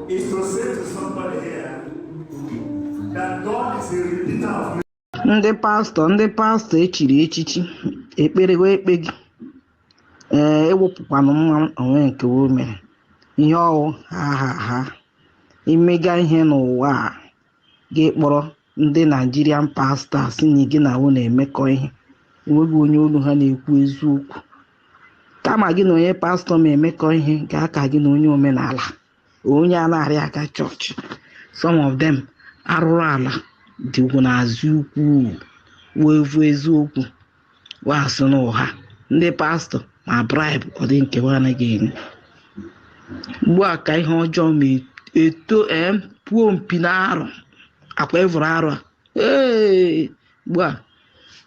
Is to say to somebody here that God is a repeater of Ndị pastọ echiri echichi ekpere wee ekpe gị. Ee, ewepụkwanụ mma onwe nke o mere ihe ọwụ ha ha ha imega ihe n'ụwa a gị kpọrọ ndị Nigerian pastors na gị na wo na-emekọ ihe. Enweghị onye olu ha na-ekwu eziokwu. Kama gị na onye pastọ ma emekọ ihe, ga-aka gị na onye omenala, onye a na-arịa aga chọọchị. Some of them arụrụ ala dịgwu n'azụ ukwuu wee vu eziokwu wasụ n'ụgha. Ndị pastọ ma bribe ọ dị nke ha anaghị enye. Ugbu a ka ihe ọjọọ ma eto em puo mpi na arụ akwa evụrụ arụ a. Ee, ugbu a,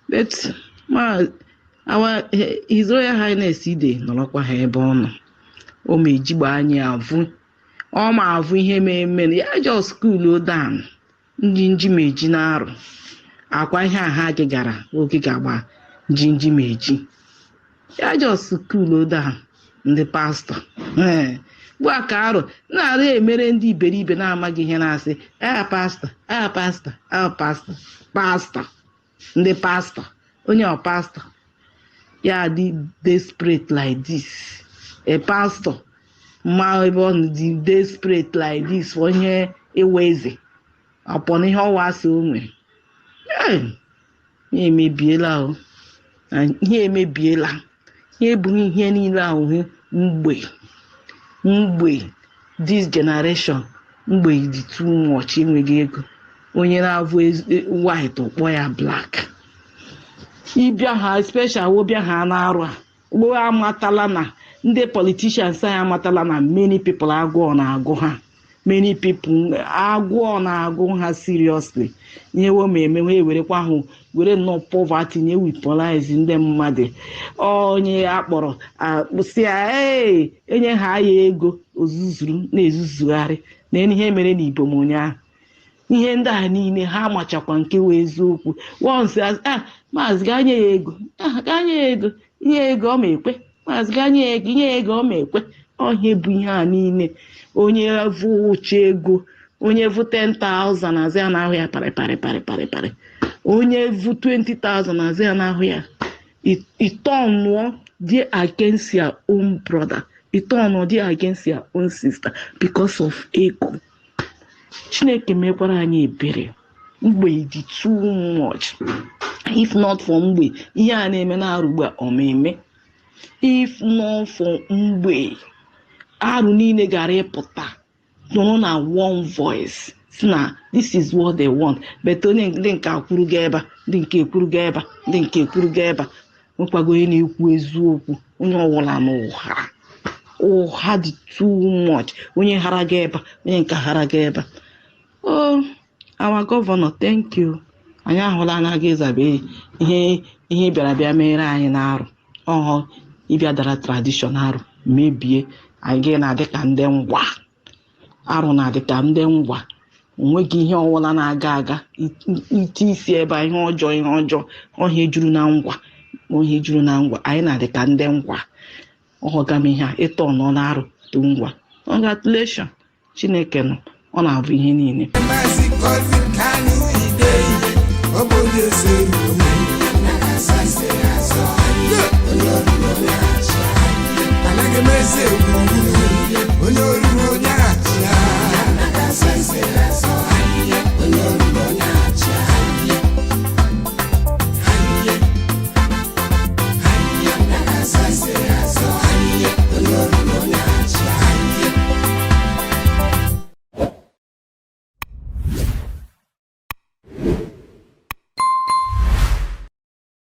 but ma our His Royal Highness Ide nọrọkwa ha ebe ọ nọ, o ma ejigba anya avụ, ọ ma avụ ihe ma eme ya. Just cool down. Njinji ma eji na-arụ akwa ihe a ha gị gara oge ga-agba njinji ma eji ya. Just cool down. Ndị pastọ, ee, ugbu a ka arụ na-arụ emere ndị iberibe na-amaghị ihe na-asị a pastọ, a pastọ, a pastọ, pastọ, ndị pastọ, onye ọ pastọ ya dị desperate like this, a pastor ma ebe ọ dị desperate like this for ihe ịwa eze ọpọ na ihe ọwa asị o nwere. Ee, ihe emebiela o. Ihe emebiela. Ihe ebughị ihe niile ahụ mgbe mgbe this generation mgbe dị too much. Enweghị ego, onye na-avụ white kpọ ya black. Ịbịa ha special wo bịa ha na-arụ a gboo amatala na ndị politicians anyị amatala na many people agụọ na-agụ ha, many people agụọ na-agụ ha seriously. Ihe wo ma eme ha ewerekwa ahụ were nnọọ poverty na eweaponize ndị mmadụ. Onye akpọrọ akpụsị ya, ee, enye ha ya ego ozuzuru na-ezuzugharị na ihe mere n'Ibom ụnyaahụ. Ihe ndị a niile ha machakwa nke wee eziokwu. Once ah, maazị gaa nye ya ego, ah, gaa nye ya ego, nye ya ego, ọ ma ekwe. Maazị gaa nye ya ego, nye ya ego, ọ ma ekwe. Ọhịa bụ ihe a niile. Onye vụ ụcha ego, onye vụ 10,000 azụ ya n'ahụ ya parị parị parị parị parị. Onye vụ 20,000 azụ ya n'ahụ ya. Ịtọnụọ dị against your own brother, ịtọnụọ dị against your own sister because of ego. Chineke mekwara anyị ebere. Mgbe dị too much. If not for mgbe ihe a na-eme na-arụ ugbu a, ọ ma eme. If not for mgbe arụ niile gara ịpụta nụrụ na one voice si na this is what they want. But onye ndị nke akwuru ga ebe a, ndị nke ekwuru ga ebe a, ndị nke ekwuru ga ebe a, nwekwago onye na-ekwu eziokwu. Onye ọwụla na ụgha, ụgha dị too much. Onye hara ga ebe a, onye nke hara ga ebe a. Oh, our governor, thank you. Anyị ahụla anaghị ịzabe ihe ihe bịara bịa mere anyị na-arụ ọhọ ịbịa dara tradition arụ mebie anyị. Gị na-adị ka ndị ngwa arụ na-adị ka ndị ngwa. Onweghị ihe ọwụla na-aga aga ite isi ebe a, ihe ọjọọ, ihe ọjọọ, ọhịa juru na ngwa, ọhịa juru na ngwa. Anyị na-adị ka ndị ngwa ọghọgam ihe a ịtọ nọ na-arụ to ngwa. Congratulation. Chineke nọ, ọ na-abụ ihe niile. Maazị Godwin Kanu Idei, ọ bụ onye zuru omume.